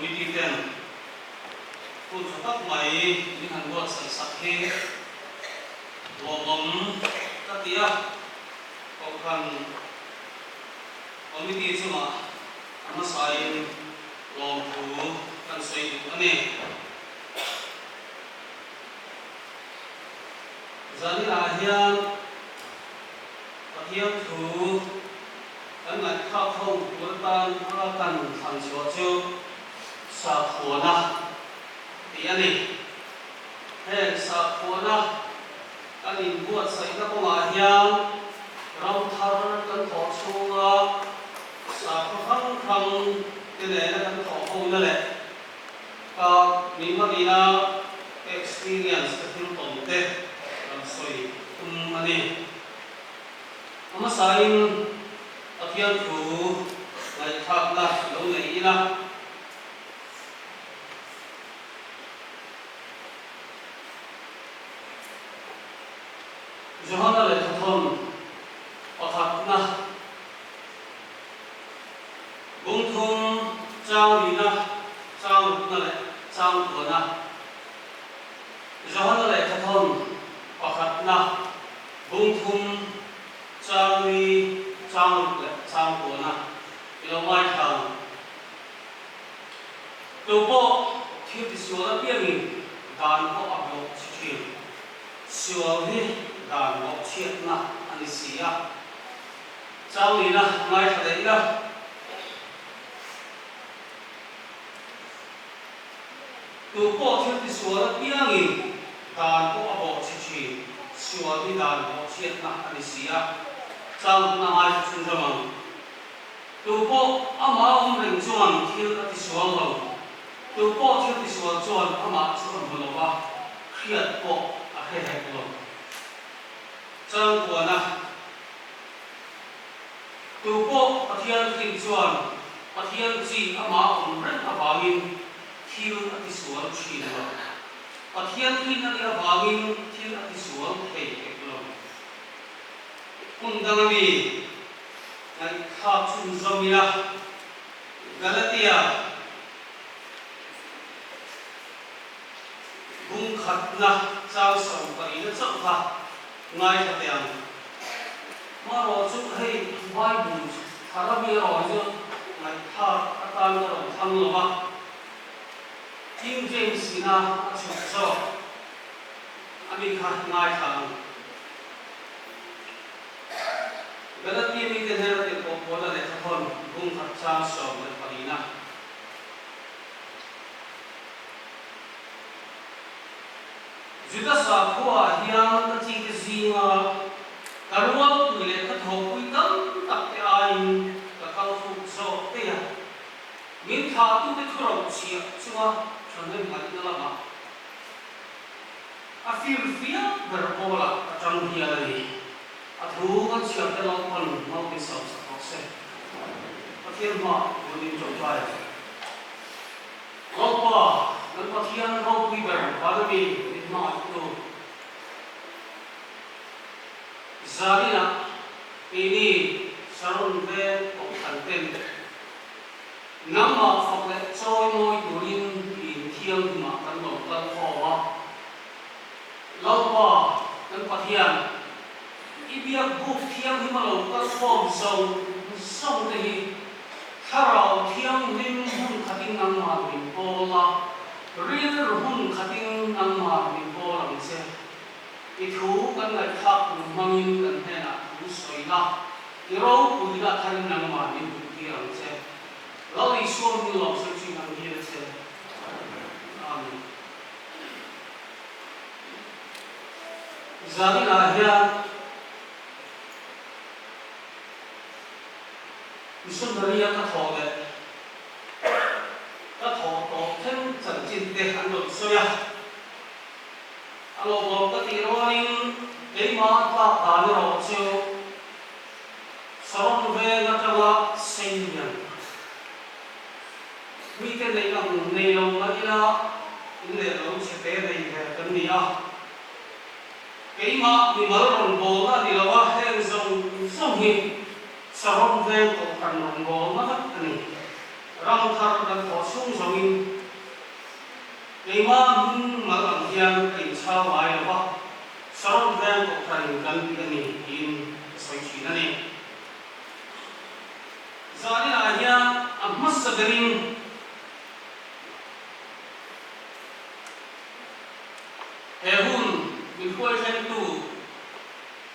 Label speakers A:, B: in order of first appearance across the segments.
A: Committee ten hun tha tak mai min han buatsaih sak hi lawmawm ka ti a, Kohhran Committee chungah a hmasain lawmthu kan sawi duh a ni. Zaninah hian Pathian thu kan ngaihthlak ho tur atan a kan thlan chhuah chu Sakhuana tih a ni. Heng Sakhuana kan inbuatsaihna kawngah hian ram thar kan thawh chhunga sakhaw hrang hrang te nena kan thawh hona leh Ka mimalina experience ka thil tawn te kan sawi tum a ni. A hmasain Pathian thu ngaihthlakna lo nei ila. Johana lehkhathawn pakhatna Bungthum, Chang lina, Chang rukna leh Chang tuana. Johana lehkhathawn pakhatna, Bungthum, Chang li, Chang ruk leh Chang tuana i lo ngaithla ang. Tu pawh thil tisual apiangin dan pawh a bawh chhe thin. Sual hi dan bawh chhiatna a ni si a. Chang nihna ngaithla leh ila. Tu pawh thil tisual apiangin dan pawh a bawh chhe thin, sual hi dan bawh chhiatna a ni si a. Chang huna ngaithla chhun ram ang. Tu pawh amah awm reng chuan thil a tisual lo. Tu pawh thil tisual chuan amah chu a hmu lo va, hriat pawh a hre hek lo. Chang kuana. Tu pawh Pathian hrin chuan Pathian chi amah awm reng avangin thil a tisual thin lo. Pathian hrin a nih avangin thil a tisual thei hek lo. Hmun dang ami ngaihthlak chhunzawm ila Galatia bung khatna chang 14 chauh kha Ngaithla teh ang. Hmarawh chu hei Bible thar ami erawh hi chu ngaihthlak atan ka rawn thlang lo va, King James ina a chhuk zawk ami kha ngaithla ang. Galatia mite hnena tirhkoh Paula lehkhathawn bung khat chang 14 na. Juda sakhuaah hian ka chite zinga ka rualpui leh ka thawhpui tam tak te aiin ka kal fuk zawk daih a. Min thlahtute thu rochhiah chunga thahnem ngaihna lamah a firfiak ber pawlah ka tang hial a ni. A thu kan chhiar te lo pawn naupin sau sak rawh se. Pathian hmaah bunin tawngtai a. Lalpa, kan Pathian ropui ber vana mi min hmangaihtu Zaninah keini Sharon veng kohhran ten nangmah fak leh chawi mawi turin in thianghlimah kan lo kal khawm a. Lalpa, kan Pathian, i biak buk thianghlim a lo kal khawm zawng zawng te hi Thlarau Thianghlim hun khatin nangmah min pawl a, rilru hun khatin nangmah min pawl ang che. I thu kan ngaihthlak tur hmangin kan hnenah thu sawi la, i ropui lah tharin nangmah min hmuhtir ang che. Lal Isua hming lawm sawi thin ang hian a che. Amen. Zaninah hian. Missionary-a ka thawh leh ka thawh tawh thleng chanchin te an rawn sawi a, a lawmawm ka tih rualin keimah tlak dan erawh chu Saron veng atanga Seilian mite neih ang nei lo mah ila in leh lo chhe te nei ve kan ni a, keimah mimal rawn bawlna a ni lo a, heng zawng zawng hi Saron veng kohhran rawn bawlna vek a ni. Ram thar kan thawh chhung zawngin keimah hming mal ang hian ka inchhau ngai lo va, Saron Veng Kohhranin kan ti a ni tiin ka sawi thin a ni. Zaninah hian a hmasa berin he hun min hruai thlengtu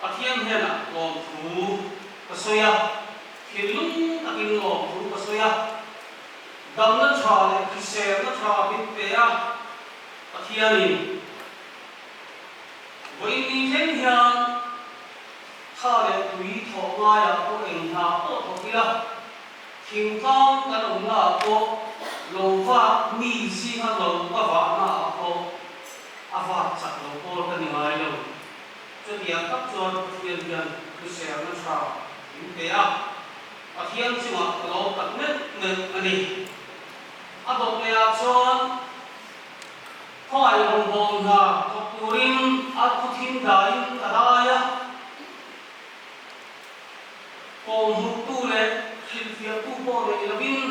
A: Pathian hnenah lawmthu ka sawi a, thinlung takin lawmthu ka sawi a, damna tha leh hriselna tha min pe a, Pathianin vawiin ni thleng hian tha leh tui thawh ngaiah pawh eng hna pawh thawk ila, thingtlang kan awmnaah pawh lo vak mi zinga lo ka vahnaah pawh a vak chak lo pawl ka ni ngai lo. Chutiang tak chuan Pathian hian hriselna tha min pe a, Pathian chungah ka lawm tak meuh meuh a ni. A dawt lehah chuan khawngaih rawngbâwl hna thawk turin a khuthim daiin ka dai a, kawmhmuhtu leh hrilhfiahtu pawh nei lovin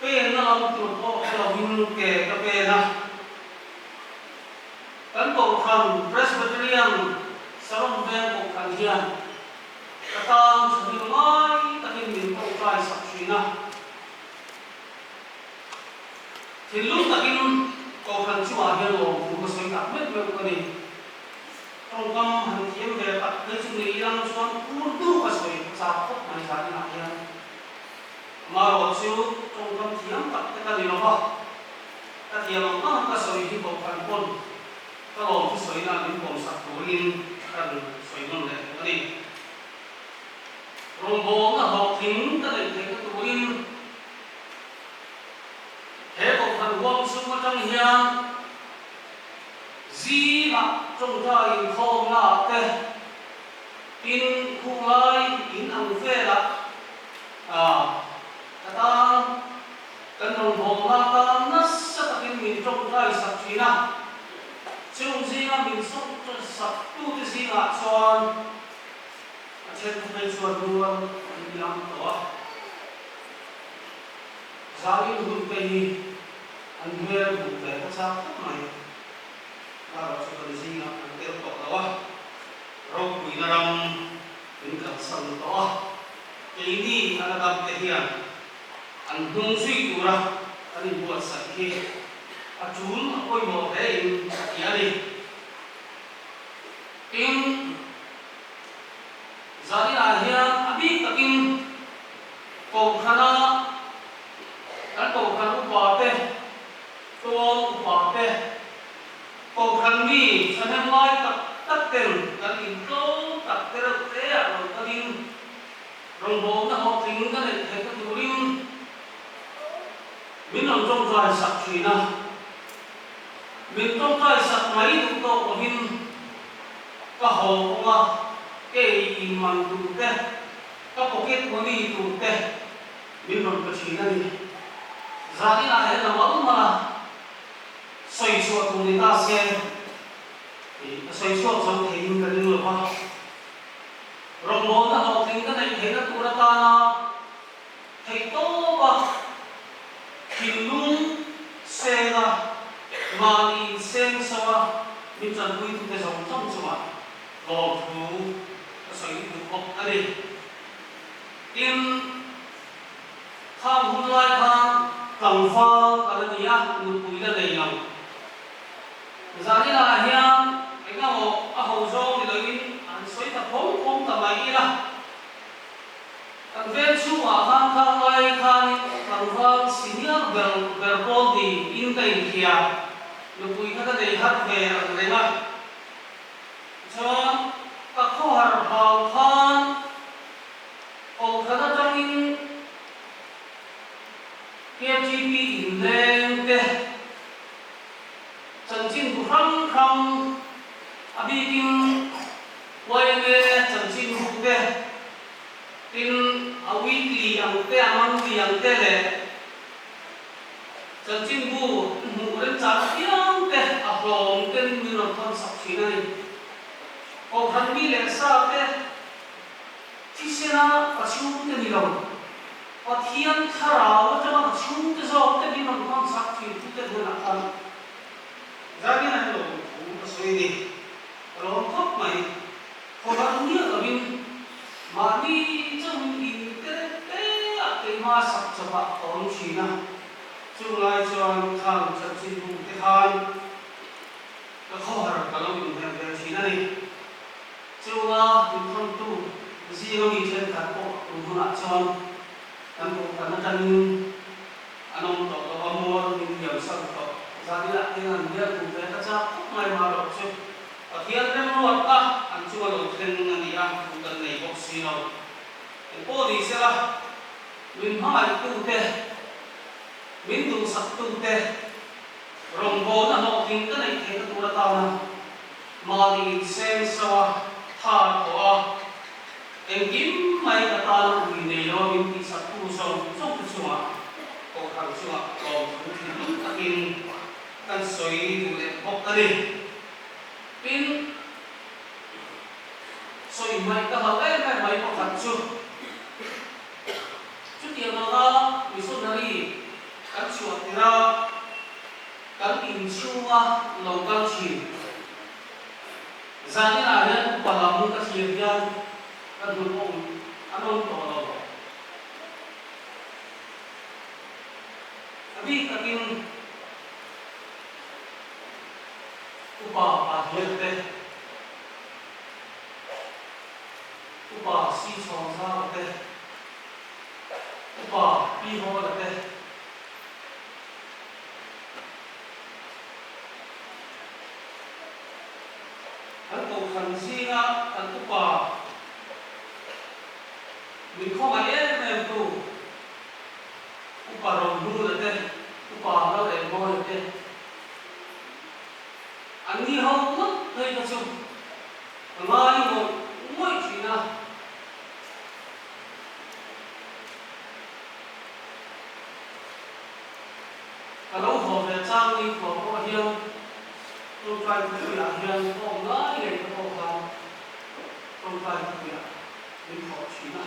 A: penna lam tur pawh hre lovin ke ka pen a. Kan Kohhran Presbyterian Saron Veng Kohhran hian ka tan thahnem ngai takin min tawngtai sak thin a. Thinlung takin Kohhran chungah hian lawmthu ka sawi tak meuh meuh ka ni. Tawngkam han thiam ve tak phei chu ni ilang chuan phur deuh ka sawi chak khawp mai zaninah hian. Amaherawhchu tawngkam thiam tak te ka ni lo va. Ka thiam ang ang ka sawi hi Kohhran pawn ka lawm thusawi na min pawmsak turin ka rawn sawi nawn leh duh a ni. Rawngbawlna hlawhtling ka neih theihna turin he Kohhran huang chhung atang hian zingah tawngtai inkhawmna ah te, tin khunglai in ang velah ka tan Kan rawngbawlna atan nasa takin min tawngtai sak thin a, chung zinga min sawngtai sak tute zingah chuan a then phei chuan rual an liam tawh a. Zangin hun te hi an hmel hmuh ve ka chak khawp mai. Erawh chu kan zingah an tel tawh lo a, ropuina ram min kalsan tawh a, keini a la dam te hian An hnung zui tura kan inbuatsaih hi a tul a pawimawh hle in a ti a ni. Tin, zaninah hian a bik takin Kohhrana kan Kohhran upa te, tual upa te, Kohhran mi thahnem lai tak tak ten kan intlawm tak te reuh te ah rawn kalin Rawngbawlna hlawhtling ka neih theihna turin min rawn tawngtai sak thin a, min tawngtai sak mai duh tawk lovin ka haw kawnga kei inman tur te, ka pocket money tur te min rawn pe thin a ni. Zaninah hian a mal mal a, sawi chhuah tur ni ta se, ka sawi chhuak zo theiin ka ring lo va. Rawngbawlna hlawhtling ka neih theihna tur atana theihtawpa thinlung senga mahni inseng so a min tanpuitute zawng zawng chungah lawmthu ka sawi duh bawk a ni. Tin, khang hun lai khan tlangval ka la ni a, nupui la nei lo. Zaninah hian engemaw a ho zawng ni loin an sawi ta phawng phawng ta mai ila. Kan veng chhungah khan khang lai khanin tlangval senior ber ber pawl ni in ka inhria, nupui kha ka nei har ve ang reng a. Tichuan ka khawhar hlau khan Kohhran atangin KTP inleng te, Chanchin bu hrang hrang, a bikin yma chanchin bu te, tin a weekly ang te, a monthly ang te leh chanchin bu hmuh remchang apiang te a hlawm ten min rawn thawn sak thin a ni. Kohhran mi leh sa te thisena ka chhung te ni lo. Pathian thlarau atanga ka chhungte zawk te min rawn hawn chak thin tute hnenah khan zanin an lawm thu ka sawi a ni. Ka lawm khawp mai. Khawhar miah lovin mahni chauhin in te reuh te ah keimah sak chawpah ka awm thin a, chunglai chuan khang chanchinbu te khan ka khawhar ka lo inhnem ve thin a ni. Chunga inthawntu zinga mi thenkhat pawh tun hunah chuan kan kohhran atangin an awm tawh lo a, mual min liam sak tawh. Zaninah hian an bial hmu ve ka chak khawp mai mah loh chu Pathian remruat a an chunga lo thleng a ni a, thu kan nei bawk si lo. Engpawh ni sela, min hmangaihtute, min duhsaktute rawngbawlna hlawhtling ka neih theihna tur atana Mahni inseng so a, tha thawh a, engkim mai ka tan ui nei lo a min tihsaktu zawng zawng te chungah Kohhran chungah lawmthu thinlung takin kan sawi duh leh bawk a ni. Tin, sawi hmaih ka hlauh em em mai pakhat chu chutiang anga missionary kan chhuah tirh a, Kan inchhunga lo kal thin. Zaninah hian upa lam ka thlir hian ka hnun awm an awm tawh lo. A bik takin upa Pahniat te, upa Sichhawngzara te, upa Pihawla te, Kan kohhran zinga kan upa min khawngaih em em tu Upa Rohnuna te, Upa Lalengmawia te an ni ho ngawt phei kha chu ka ngai ngawih ngawih thin a. Ka lo haw ve chang ni khua pawh hian tawngtai thupuiah hian ka awm lai ngei te pawh khan tawngtai thupuiah min thawh thin a.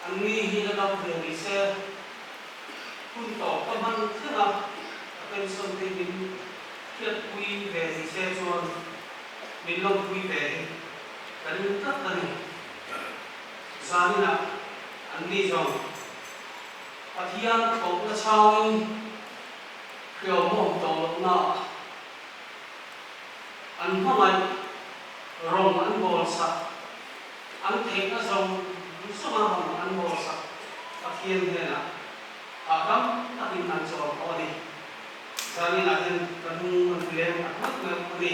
A: An ni hi la dam ve ni se, hun tawp ka hman thleng a, ka pension te min hriatpui ve ni se chuan min lawmpui ve hi ka ring tlat a ni. Zaninah an ni zawng Pathian kohna chhangin hriawmawm tawh lohnaah an hmangaih rawng an bawl sak, an theihna zawng zawnga rawng an bawl sak Pathian hnenah hahdam takin an chawl tawh a ni. Zaninah hian ka lung an leng tak meuh meuh a ni.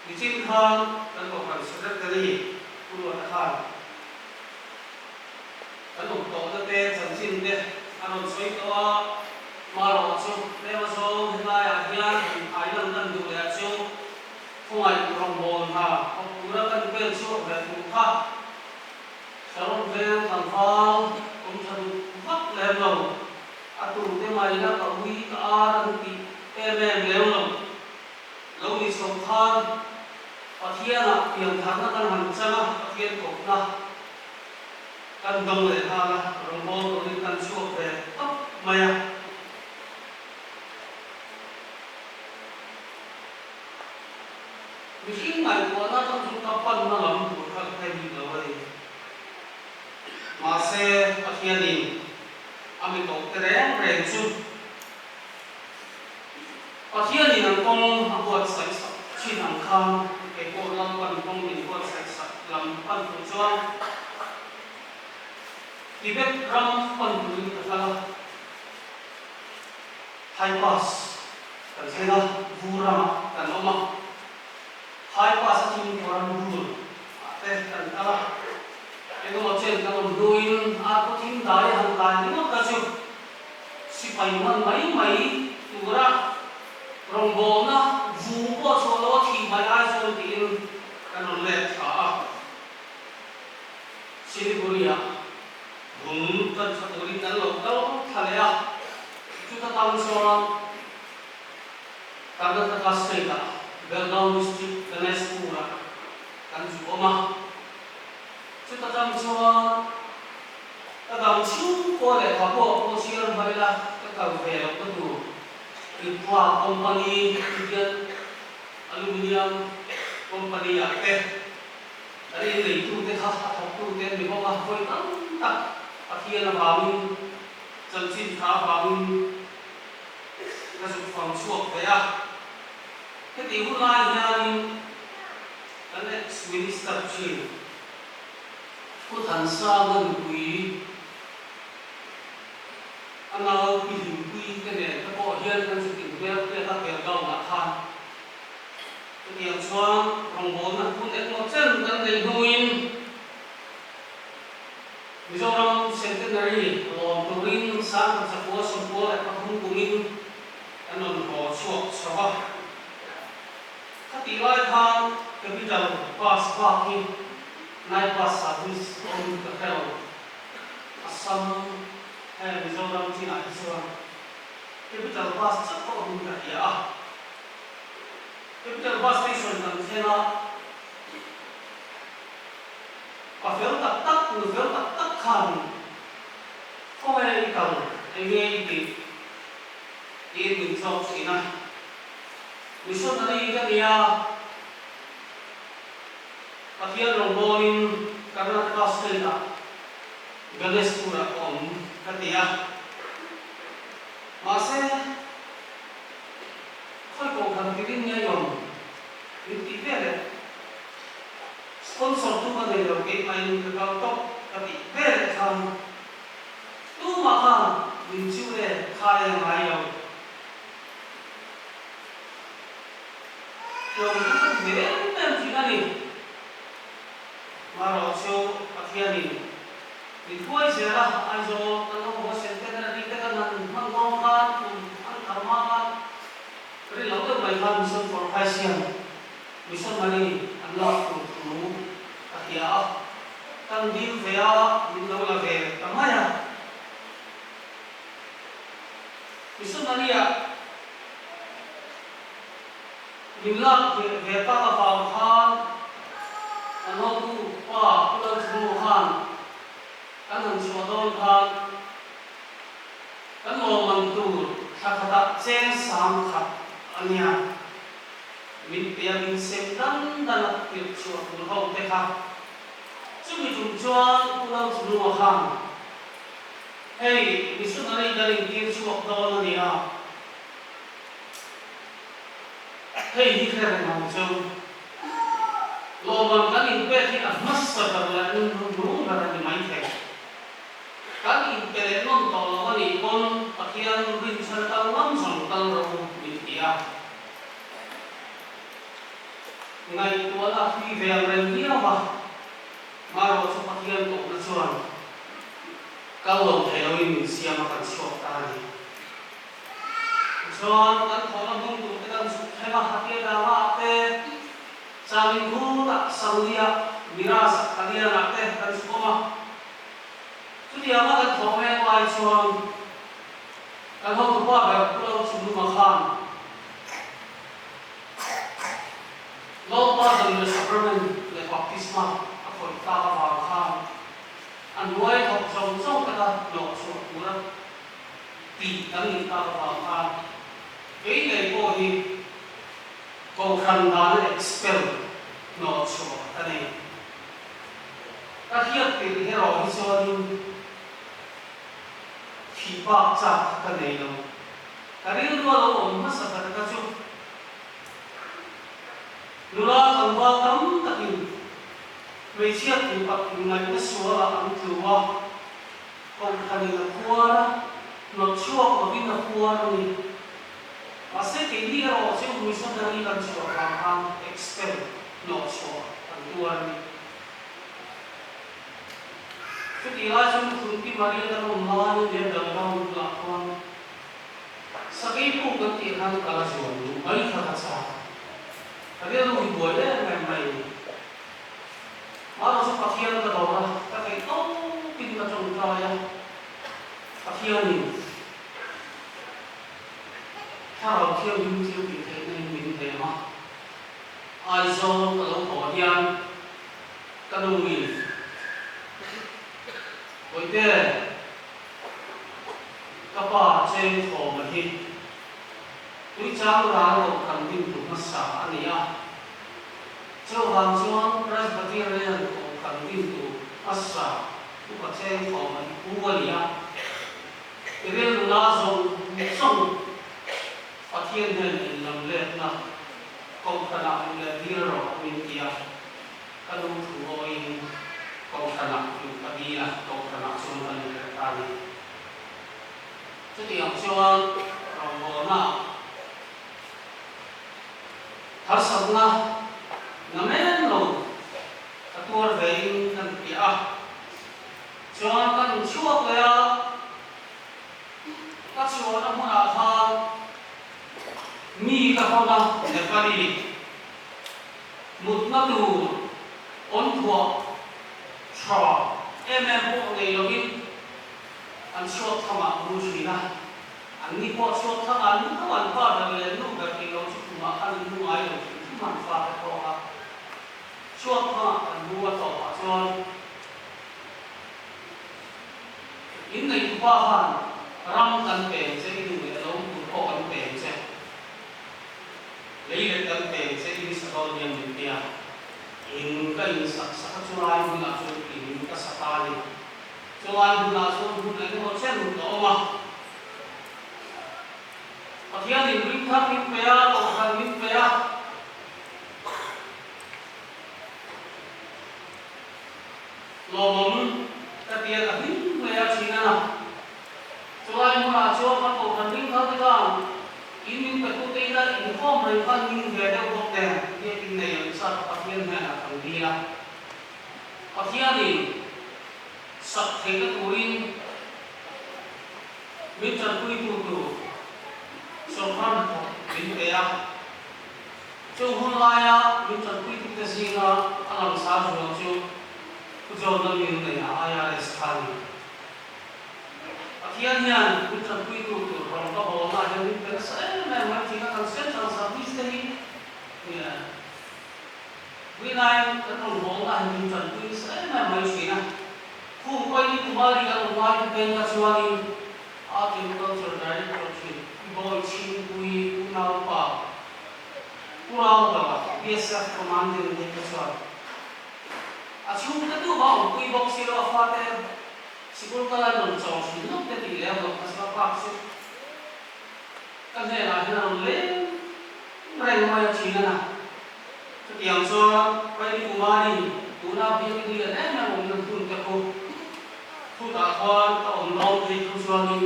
A: Nichin khan kan Kohhran Secretary Pu Ruata khan kan awm tawhna te chanchin te a rawn sawi tawh a, hmarawh chu tlem a zawng helaiah hian han thai lan lan duh leh chu khawngaih rawngbâwl hna thawk tura kan pen chhuak ve tur kha Sharon veng tlangval awm tha duh vak lem lo. A tute mai la ka ui ka ar an tih em em leu lo. Lo ni chho khan Pathianah piantharna kan han chang a, Pathian kawpna kan dawng leh nghal a, rawngbâwl turin kan chhuak ve tawp mai a. Mihring ngaihtuahna atang chu ka panna lam tur kha ka hre bik lo a ni. Mahse, Pathianin a mi kohte reng reng chu Pathianin an kawng a buatsaih sak thin ang khan kei pawh Lalpan kawng min buatsaih sak lam pan tur chuan Tibet ram pan turin ka kal a, High Pass kan thleng a, Vur ramah kan awm a, High Pass atangin Koran Bul ah te kan kal a. Engemaw chen kan awm hnuin a khaw thim dai a han kai ringawt ta chu sipai man mai mai tura rawngbawlna vung pawh chhuah lo a thih mai ai chuan tiin kan rawn let thla a. Siliguri-ah bul kan tha turin kan lo kal thla leh a, chuta tang chuan Karnataka state-ah. Belgaum District Ganeshpur-ah kan zu awm a. Chuta tang chuan ka dam chhungkua leh kha pawh pawh chhiar hmai la ka kal ve loh na tur Ipua Company Indian Aluminium Company ah te kan inneitu te kha a thawktu te an ni bawk a, vawi tam tak Pathian avangin chanchin tha avangin ka zuk fang chhuak ve a. Heti hun lai hianin kan ex-minister thin Pu Thansanga nupui a nau Pi Hlimpuii te nen te pawh hian kan zuk inhmel hriat a Belgaum-ah khan chutiang chuan rawngbawlna hun engmaw chen kan neih hnuin Mizoram Centenary lawm turin Sangkhat 1993 kumin kan rawn haw chhuak chho a. Khatih lai khan Capital Bus bak hi Night Bus service awm ka hre lo. Assam he Mizoram chinah hi chuan Capital Bus chauh pawh awmin ka hria a. Capital Bus Station kan thleng a, pa fel tak tak, nu fel tak tak khan khawnge i kal, enge i tih? Tiin min zawk thin a. Missionary ka nia, Pathian rawngbawlin Karnataka state-ah Ganeshpur-ah ka awm ka ti a. Mahse, khawi pawh khan tirin nge i awm min tih veleh sponsor tu ka nei lo keimah-in ka kal tawp ka tih veleh khan Tumah khan min chiu le khai a ngai lo. Tlawm chu ka ti ve em em thin a ni. Marawh chu Pathianin min hruai zel a, Aizawl kan lo haw Centenary te kan han hman dawn khan kum an thar hma khan rin loh deuh mai khan Mission for Christ hian Missionary an lak tur thu ka hria a. Kan dil ve a, min lo la ve ta mai a. Missionary-ah min lak ve tak avang khan kan hotu pa Pu Lalchhungngo khan kan han chhuah dawn khan kan lawmman tur thla khatah cheng 10,000 a nia. Min pe a, min sem dan dan a tirh chhuah tur ho te kha. Chumi tum chuan Pu Lalchunua khan, Hei, missionary kan intir chhuak dawn a nia, hei hi hre reng ang chu. Lawmman kan inpek hi a hmasa ber leh nung ber a ni maithei. Kan inpe leh nawn tawh lo a nih pawn Pathian rinchhan kal ngam zawng kal rawh u min ti a. Ngaihtuahna a hlui ve ang reng viau a, marawh chu Pathian kohna chuan kal lo thei loin min siam a kan chhuak ta a ni. Tichuan kan thawhna hmun tur te kan zuk thleng a, Hatia Danga ah te, Changin Khut-ah, Saudi-ah, Miraz-ah, Kalyan-ah te kan zuk awm a. Chutianga kan thawh mek lai chuan kan hotupa ber Pu Lalchhungnunga khan, Lalpa dan leh sacrament leh baptisma a khawih tak avang khan a hnuai thawk zawng zawng te kha hnawh chhuah tura tih kan nih tak avang khan kei ngei pawh hi Kohhran dana expel hnawh chhuah ka nei. Ka hriat tirh erawh hi chuanin thih bak chak kha ka nei lo. Ka rilru a lo awm hmasa ber ka chu nula tlangval tam takin hmeichhia tlupat inngaihna sualah an tlu a, kohhranin a phuar a, hnawt chhuak lovin a phuar a ni. Mahse keini erawh chu missionary kan chhuah vang khan expel hnawh chhuah kan tuar a ni. Chutih lai chuan Khunti Maria kan awm laiin leh Belgaum bulah khuan Sakei puk an tih khan kal a zuam duh mai kha ka chak. Ka rilru hi buai em em mai a ni. Mahse chu Pathian ka dawr a, ka theih tawpin ka tawngtai a, Pathianin Thlarau Thianghlim thil tih theihna in min hnem a. Aizawl ka lo haw hian ka nuin, Bawihte, ka pa cheng thawm a hi Tuichang ral kohhran dintu hmasa a ni a, chuvang chuan Presbyterian kohhran dintu hmasa upa cheng thawm a hi pu a ni a, i rilru la zawng zawng Pathian hnen inlam letna kohhranah min let dil rawh min ti a, ka nu thu awiin kohhranah luh ka dil a, kohhranah chuan ka lut leh ta a ni. Chutiang chuan rawngbawlna harsatna namen lo ka tuar vein ka npiah a, chuan ka nun chhuak leh a, ka chhuahna hmunah khan mi ka hawn a, Nepali mutna tur awn thuah tha em em pawh nei lovin an chhuak thangah mu thin a, an ni pawh chhuak thangah an mu tho, an pa ber leh nu ber tih lo chu khumah khan an mu ngai lo hrim hrim an fate pawh a chhuak thangah kan mu a tawpah chuan In neitupa khan ram kan peng che, i duh leh lo tur pawh kan peng che, lei leh kan peng che i sa dawn hian min ti a, in ka insak sak a, chulai hmunah chuan in ka sa ta a ni. Chulai hmunah chuan hun eng emaw chen ka awm a, Pathianin ringthar min pe a, kohhran min pe a, Lawmawm ka ti a, ka hlim hle a thin a. Chulai hmunah chuan kan kohhran ding thar te khan in min pe tute ila inkhawm reng khan ning ve deuh bawk nen biakin nei an chak a Pathian hnenah kan dil a. Pathianin sak theihna turin min tanpuitu tur sawrkar hnathawk min pe a. Chu hun laia min tanpuitute zinga a langsar zual chu Pu John Lalmilneia IRS kha a ni. Pathian hian min tanpuitu tur rawng ka bawlna hian min pe nasa em em mai thin a, kan Central Service te hi Rinaiin kan rawn bawlna hian min tanpui nasa em em mai thin a. Khung Paini Kumari kan rawn lai te peng kha chuanin Art and Culture Director thin Pi Bawi Chhingpui unaupa Pu Rauda, BSF Commandant te kha chuan a chhungte tu va awmpui bawk si lo, a fate sikul kal a rawn chawng thin lawk te tih lem loh kha chu a bak chu ka hnenah hian a rawn leng reng mai a thin a na. Chutiang chuan Paini Kumari tuna biakin lian em em awmna hmun te khu khutah khuan ka awm dawn phei thu chuanin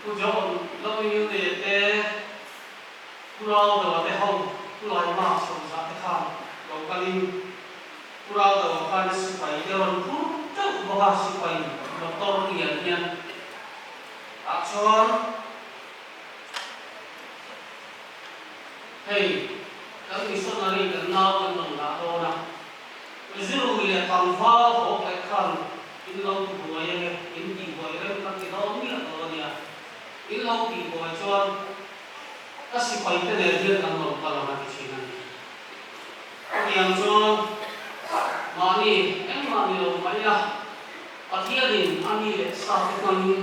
A: Pu John Lalngilte te, Pu Raudawa te ho, Pu Laima sawmzah te khan lo kalin Pu Raudawa khan sipai te rawn phur teuh bawk a, sipai motor lian hian tah chuan hei kan missionary kan nau kan rawn dah dawn a, Zirui leh tlangval hawk leh khan in lo ti buai ange, in tih buai reng kan ti dawn miah lo a nia, in lo tih buai chuan Ka sipai te nen hian kan rawn kal ang a ti thin a ni. Chutiang chuan mahni engmah ni lo mai a, Pathianin a mi leh sa te hmangin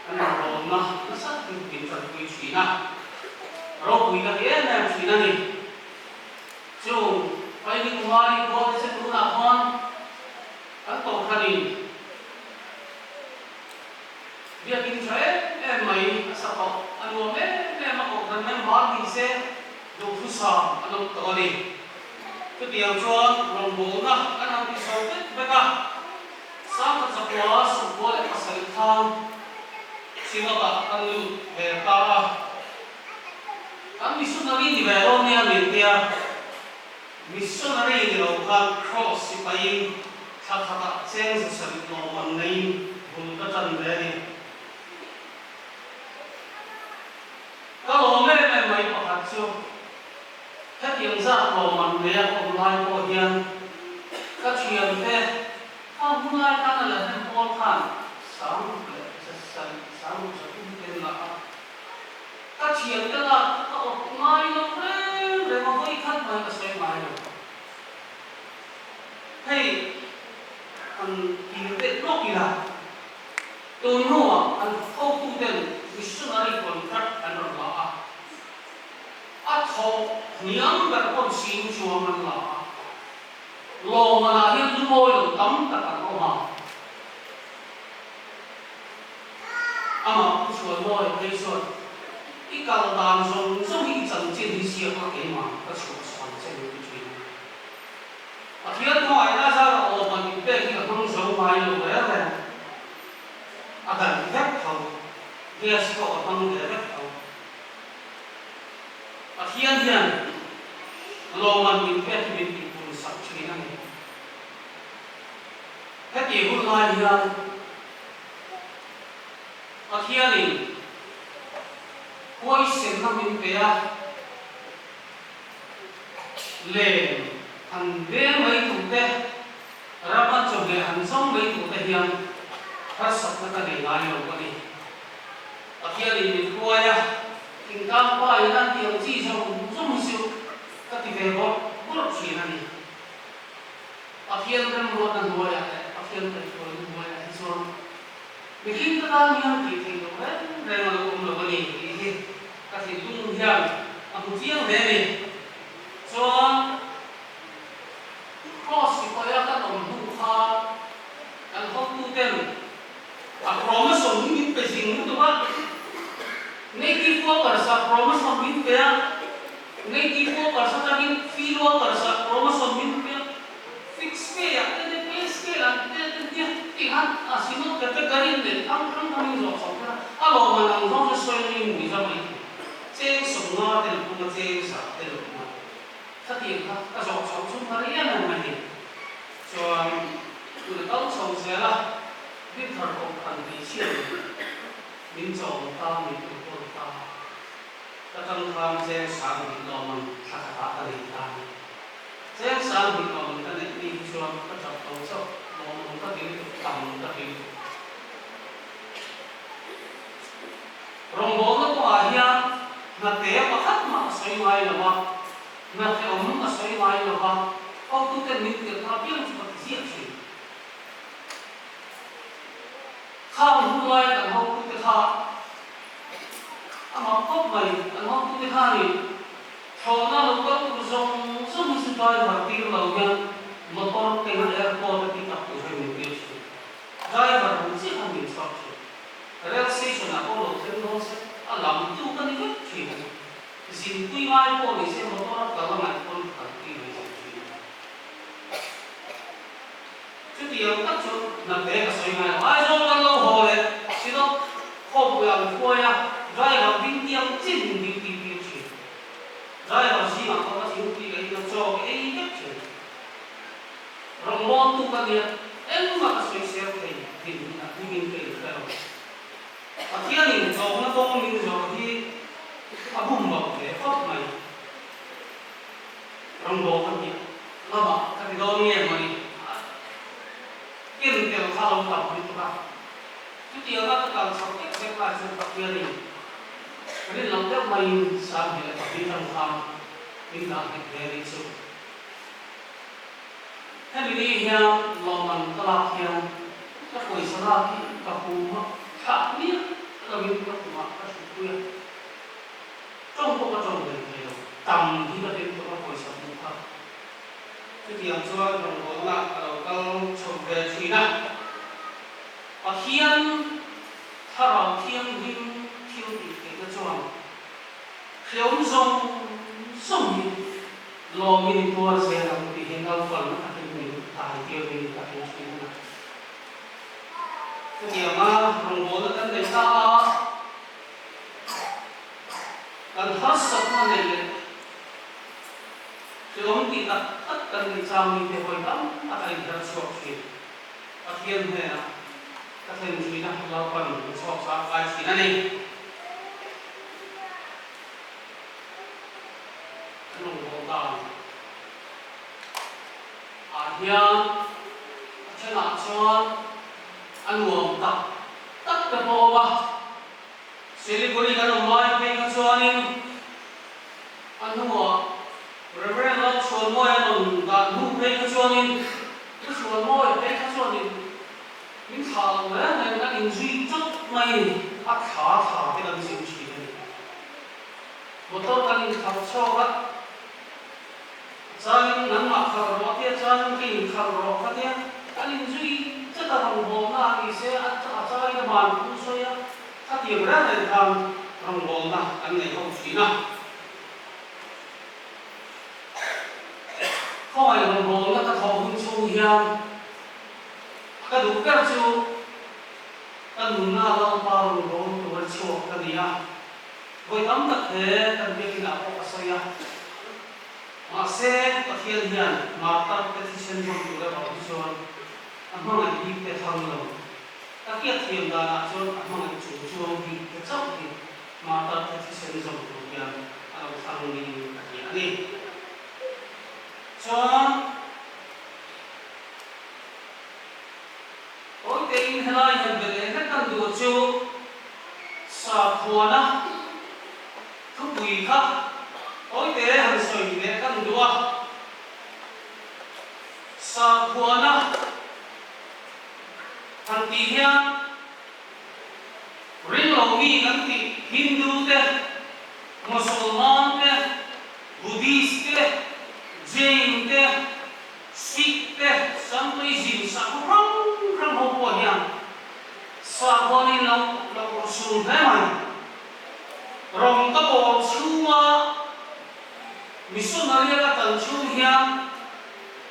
A: kan inrawnna nasa takin min tanpui thin a, ropui ka ti em em thin a ni. Chung Paini Kumari khua te che tunah khuan kan kohhranin Biakin tha em em mai a sa tawh, a nuam em em a, kohhran member ni se duhthusam an awm tawh a ni. Chutiang chuan rawngbawlna kan han ti chho vek vek a, Sangkhat 97 khan Synod-ah kan lut ve ta a, kan missionary ni ve dawn nia min tia, missionary ni lo khan Kross sipaiin Thla khatah cheng 700 lawm an neiin bul ka ṭan ve a ni. Ka lawm em em mai pakhat chu hetiang zat lawm an nei a awm lai pawh hian ka thiante kha hunlai khan a la hnem pawl khan sang leh 700 sang 300 ten lah a. Ka thiante lak ka awp ngai lo reng reng a, vawi khat mai ka sawi ngai lo. Hei han kir deuh lawk ila, tun hnuah an hotuten missionary contract an rawn la a, a thawh hniam ber pawn sing chuang an la a, lawmmanah hian lungawi lo tam tak an awm a. Amah Pu Chhuanmawia phei chuan, I kal dan zawng zawng hi i chanchin hi ziak la keimah ka chhuah chhuan che min ti thin. Pathian khawngaihna zara awm an inpek hi ka hmang zo ngai lo reng reng. A dan vek tho. Gas pawh ka hmang ve vek tho. Pathian hian lawmman min pek hi min tihpun sak thin a ni. Heti hun lai hian Pathianin huaisenna min pe a, lem han veng mai tur te, rama chawhmeh han zawng mai tur te hian harsatna ka nei ngai lo a ni. Pathianin min hruai a, thingtlang pa in a ti ang chi zawng zawng hi chu ka ti ve bawrh bawrh thin a ni. Pathian remruatna hnuaiah leh Pathian kaihhruaina hnuaiah hi chuan mihring ka tan hian tih theih loh reng reng a lo awm lo a ni tih hi ka thinlung hian a hmu chiang hle a ni. Chuan Kraws sipaia kan awm hnu khan kan hotuten a chromosome hi min pe zing lutuk a, native workers ah chromosome min pe a, Native workers atangin field workers ah chromosome min pe a, fixed pay ah te te pay scale ah te te nia tih khan a synod category leh hrang hrang kha min zawh chho kher a, a lawmman ang zawng chu sawi angin mui za mai thei. Cheng 50 te lo pung a, cheng 100 te lo pung a, khatiang kha ka zawh chhoh chu hma rei em em mai ni. Chuan tuna kal chho zel a, Dinthar Kohhran hmeichhia in min chawm ta, min enkawl ta. Ka tangkang cheng 2000 lawm an thla khatah ka nei ta ni. Cheng 2000 lawm an ka neih ni hi chuan ka tap lo chauh, lawm ang ka ti lutuk, tam ka ti lutuk. Rawngbawlna kawngah hian hnate pakhat mah a sawi ngai lo a, hnate awm a sawi ngai lo a, hotuten min tirh kha piang chu ka ti ziah thin. Khang hun lai kan hotute kha Amah khawp mai, kan hotute khanin thlawhna lo kal tur zawng zawng hi chu driver tir lo hian motor keng a airport a pick up tur hi min tir thin. Driver ang chiah khan min chhuak thin. Rail station ah pawh lo thleng dawn se a lam tu ka ni vek thin a ni. Zinpui ngai pawh ni se motor a kal a ngaih pawn ka kalpui mai thei thin a ni. Chutiang tak chu hnamte ka sawi ngai lo. Aizawl kan lo haw leh Synod khawmpui ang hruai a, driver ding tiang chin min duty tir thin. Driver zingah pawh ka thingpui ka in a, chaw ka ei vek thin. Rawngbawltu ka nia, engmah ka sawi sel thei din a hmingin ka inhre lo. Pathianin tlawmna kawng min zawh hi a bum lo hle khawp mai. Rawngbawlna piah lamah ka ti dawn nge mawni a ken tel kha lo tam lutuk a. Chutianga ka kal chhoh vek vek lai chuan Pathianin rin loh deuh maiin 2002 tang khan min dah nghet ve a nih chu. Hemi ni hian lawmman ka lak hian ka pawisa lak hi ka hum a, thlah miah lovin ka khumah ka thutpui a. Tawng pawh ka tawng hlei thei lo, tam hi ka tel tawh a pawisa hmuh kha. Chutiang chuan rawngbawlna ka lo kal chho ve thin a, Pathian Thlarau Thianghlim thil tih theihna chuan hreawm zawng zawng hi lawmin i tuar zel ang tih hi Lalpan takin min taitir niin ka hria thin a ni. Chutianga rawngbawlna kan nei ta a. Kan harsatna nei leh hlawm tih tak tak kan nih chang mite hawi tam tak a inher chhuak thin. Pathian hnenah ka thlen thin a, Lalpan min chhuak zar kai thin a ni. Kan rawngbâwl dan ah hian a thenah chuan a nuam tak tak te pawh a awm a. Siliguri kan awm lai phei kha chuan. khanin a hnuah Rev. Lalchhuanmawia rawn dah hnu phei kha chuanin Pu Chhuanmawia phei kha chuanin min thlah lo reng reng kan inzui chawt mai a thla thla te kan zin thin a ni. Motor kan inkhalh chhuak a, changin nangmah khalh rawh a tia, changin ka inkhalh rawh ka tia, kan inzui chat a rawngbawlna a ni se a changin a ban thu sawi a, khatiang reng reng khan rawngbawlna kan nei ho thin a. Khawngaih rawngbawlna ka thawh hun chhung hian ka duh ber chu ka nunna Lalpa rawngbâwl tura chhuak ka ni a. Vawi tam tak he kan biakinah pawh ka sawi a. Mahse, Pathian hian martar te thisen hmang tur erawh hi chuan a hmangaih bik te thang lo. Ka hriat thiam danah chuan a hmangaih chung chuang bik te chauh hi martar te thisen zawm tur hian a lo thlang niin ka hria a ni. Chuan, Tawitein helai han be leh hlek kan duh chu Sakhuana thupui kha tawite han sawi leh kan duh a. Sakhuana han tih hian ringlo mi kan tih Hindu te, Mosolman te, Buddhist te, Jain te, Sikh te, Santoism sakhaw hrang hrang ho pawh hian sakhaw ni lo lo urhsun hle mai. Rawng ka bawl chhunga missionary a ka kal chhung hian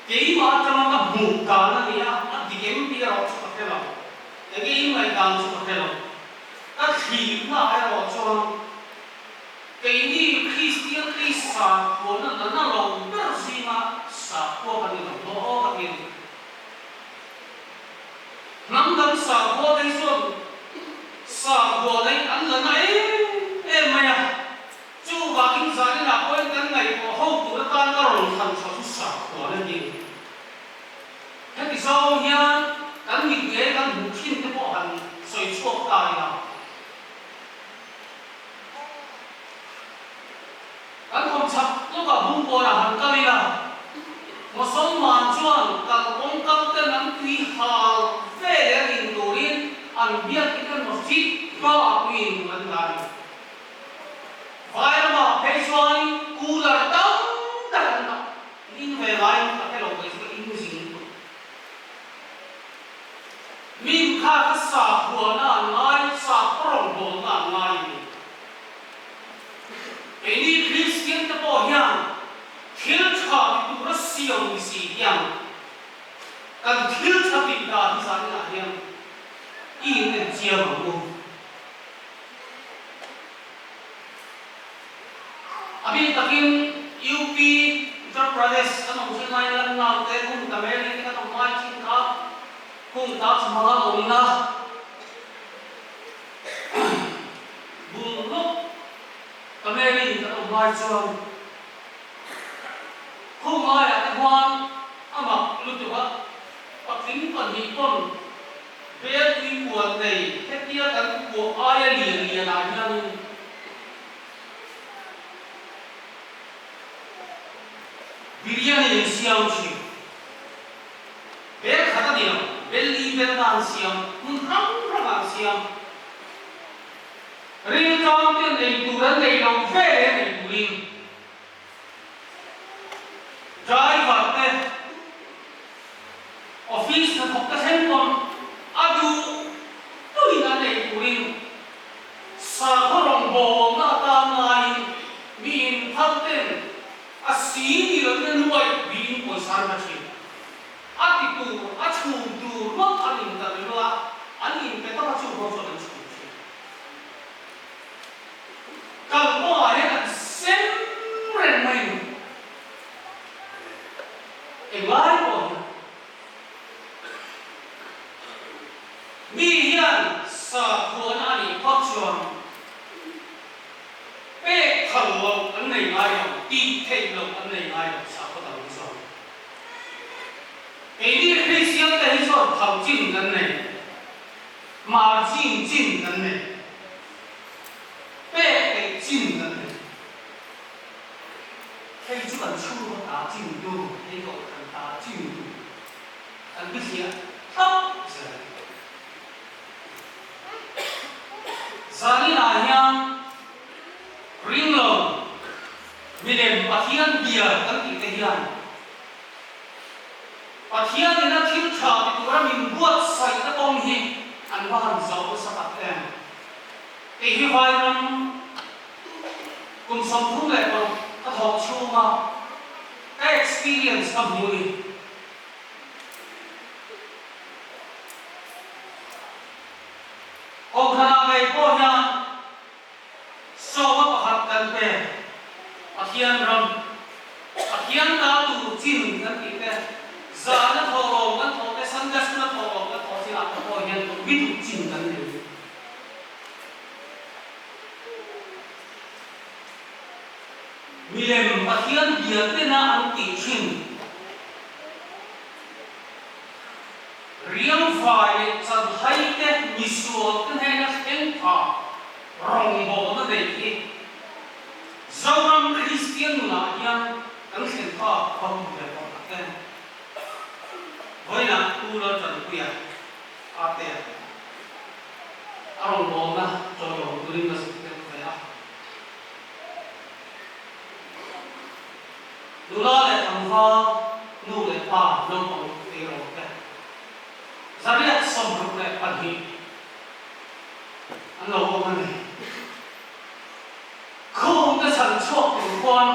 A: keimah atanga ka hmuh dan a ni a, a dik em tih erawh chu ka hre lo. Enge in ngaihdan chu ka hre lo. Ka thlirna erawh chuan Keini Kristian te sakhuana la na lo ber zinga sakhua kan ni lo maw aw ka ti a ni. Hnam dang sakhua te hi chuan sakhua daih an la na em em mai a, chuvangin zaninah pawhin kan ngaihtuah ho tur atan ka rawn thlan chhuah chu sakhua na hi a ni. Heti zawng hian kan mit ngei kan hmuh thin te pawh han sawi chhuak ta ila. Kan awm chak lawkah Bungkawnah han kal ila, Mosolman chuan kalkawng kal ten an tui hal ve leh a in turin an biak in an masjid hmaah tui in tur an dah a ni. Vairamah phei chuan cooler tam tak an dah. In ve laiin ka hre lo mai chu ka in zing lutuk. Min kha kha sakhuana an ngai, sakhaw rawngbawlna an ngai a ni. Keini Kristian te pawh hian thil tha ti tura siam ni si hian kan thil tha tih dan hi zaninah hian i in en chiang ang u. A bik takin UP, Uttar Pradesh kan awm thin laiin Lucknow te, hmun Tameri te kan awm lai thin kha hung Taj Mahal awmna bul lawk Tameri kan awm lai chuan hung laiah te khuan a mak lutuk a, patling pahnih pawn bel ui kuan nei hetia kan kuah aia lian lianah hianin Biryani an siam thin. Bel khat a ni lo, bel li bel na an siam, hmun hrang hrangah an siam. Rilṭam ten ei tur an nei lo ve leh nei turin driver te, office hnathawk te thleng pawn a duh duhin an ei turin Sakhaw rawngbawlna atan laiin mi inphal ten a si ni lovin a nuai biin pawisa an hla thin. A ti tur, a chhum tur ngawt an inkalh ilo a, an inpe tawk a chung ho chuan an chhum thin. Kalkawngah hian an sem reng mai ni. Englai pawh hian. Mi hian sakhuana a nih phawt chuan pek phal loh an nei ngai lo, tih theih loh an nei ngai lo sakhaw dang hi chuan. Keini Kristian te hi chuan phal chin kan nei, margin chin kan nei, pek theih chin kan nei. kan tih te hian Pathianin a thil tha ti tura min buatsaihna kawng hi an va han zawh nasa tak em? Tih hi Vairam kum 36 ka thawk chhunga ka experience ka hmu ni. Kohhranah ngei pawh hian Sawma pakhat kan pe, Pathian ram, Pathian ta tur chin kan tih te, zahna thawhlawm kan thawh te, Sunday school a thawhlawm kan thawh chinah te pawh hian mi duh chin kan nei. Milem Pathian bial tena an tih thin. Riangvai leh chanhai te misual te hnena thleng pha rawngbawlna nei hi Zoram Kristian nunah hian kan thlen pha va hmu ve tawh tak em? Vawiinah Pu Laltanpuia Atea a rawngbawlna tawilawm turin ka zuk tel ve a. Nula leh tlangval, nu leh pa naupang eirawh te, 162 an lo awm a ni. Khung te chhan chhuak tur khuan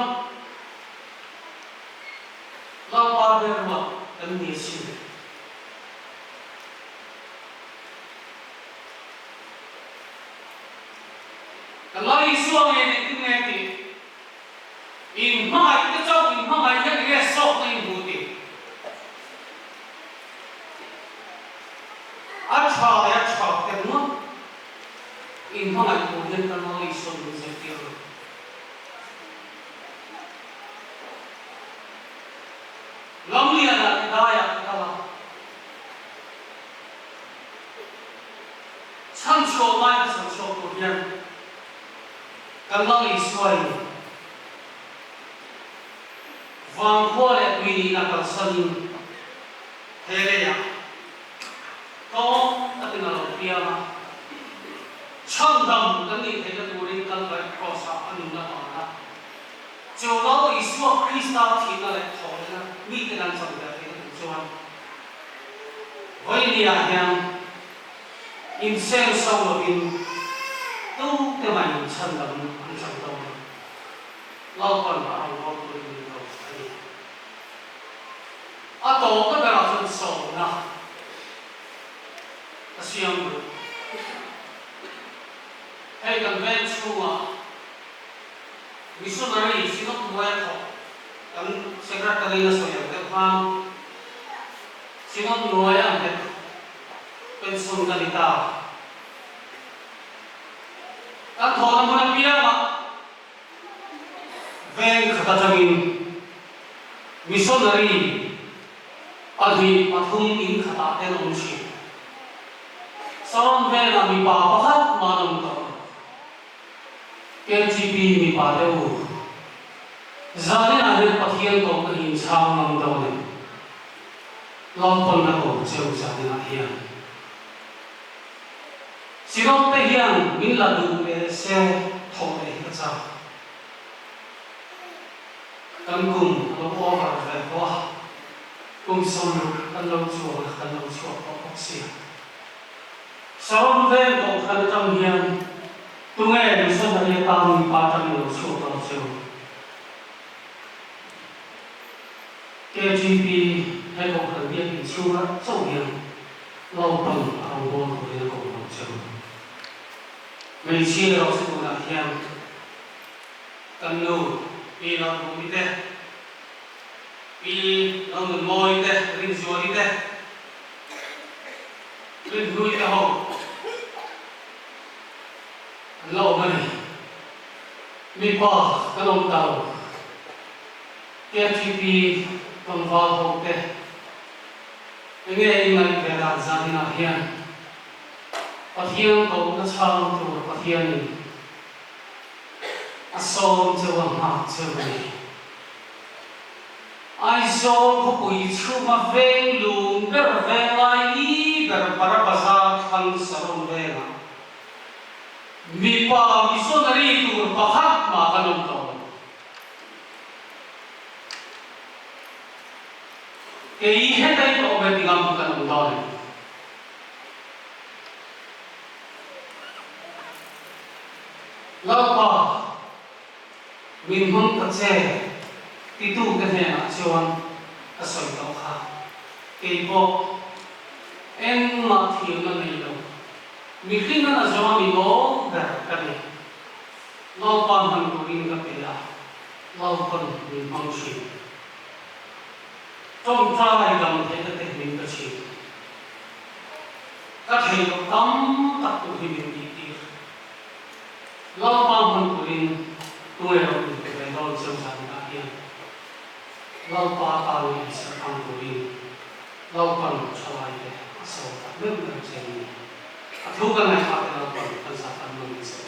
A: Lalpa rilruat kan ni asin. Kan Lal Isua ngei nih tin nge tih? In hmangaih te chauh in hmangaih hian enge sawkna in hmu tih? A tha leh a tha te ngawt in hmangaih tur hian kan Lal Isua min zirtir lo. Lamlianah te daiah te kal a. Chhanchhuah ngai ka chhanchhuak tur hian kan Lal Isua in vangkhua leh tui nihna kalsanin he leiah tlawm takin a lo piang a, chhandam kan nih theihna turin Kalvari Kraws-ah a nunna hlan a. Chu Lal Isua Krista thihna leh thawhlehna mite kan cham ve theihna tur chuan vawinia hian inseng so lovin tute mai in chhandam an chang dawn a, Lalpan a rawn rawn turin min ko a ni. A tawpna berah chuan sawmna ka siam duh. Hei kan veng chhungah Missionary Synod hnuaia thawk kan Secretary-in a sawi ang deuh khan Synod hnuaia nghet pension ka ni ta. Kan thawhna hmun apiangah veng khat atangin missionary pahnih pathum in khatah te an awm thin. Saron vengah mipa pakhat mah an awm tawh lo. KGP mipa te u, zaninah hian Pathian kohna hi in chhang ngam dawn em? Lalpawn a ko cheu zaninah hian. Synod te hian min la duh leh se thawh leh hi ka chak. Kan kum a lo over ve tawh a, kum 60 kan lo chuang a, kan lo chhuak tawh bawk sia. Saron veng kohhran atang hian tunge missionary atan mipa atangin lo chhuak dawn chu? KGP he kohhran biakin chhunga chauh hian Lalpan a rawngbâwl turin a ko lo che u. Hmeichhia erawh chu tunah hian kan nu Pi Lalrumi te, Pi Lalnunmawii te, Rinzuali te, Rinhlui te ho an la awm a ni. Mipa kan awm ta lo. KTP tlangval ho te enge i ngaih ve dan zaninah hian Pathian kohna chhang tur Pathianin a sawm cheu a nghak cheu a ni. Aizawl khawpui chhunga veng lung ber veng lai ni ber Bara Bazar thlang Saron vengah mipa missionary tur pakhat mah kan awm tawh lo. Kei heta i ka awm e ti ngam kan awm dawn em? Lalpa, min hmang ta che titu ka hnenah chuan ka sawi tawh kha. Kei pawh engmah thiamna nei lo, mihring a na zawng a mi mawl ber ka ni. Lalpa hman turin ka pe a, Lalpa'n min hmang thin. Tawngtai dam theihna te min pe thin. Ka thei loh tam tak tur hi min tih tir. Lalpa hman turin tunge lo in pe ve dawn cheu zanah hian Lalpa tan leh inserh ang turin Lalpan thalai te a sawi tak meuh meuh che a ni. A thu kan ngaihthlak te Lalpan kan zah tan man in sawi.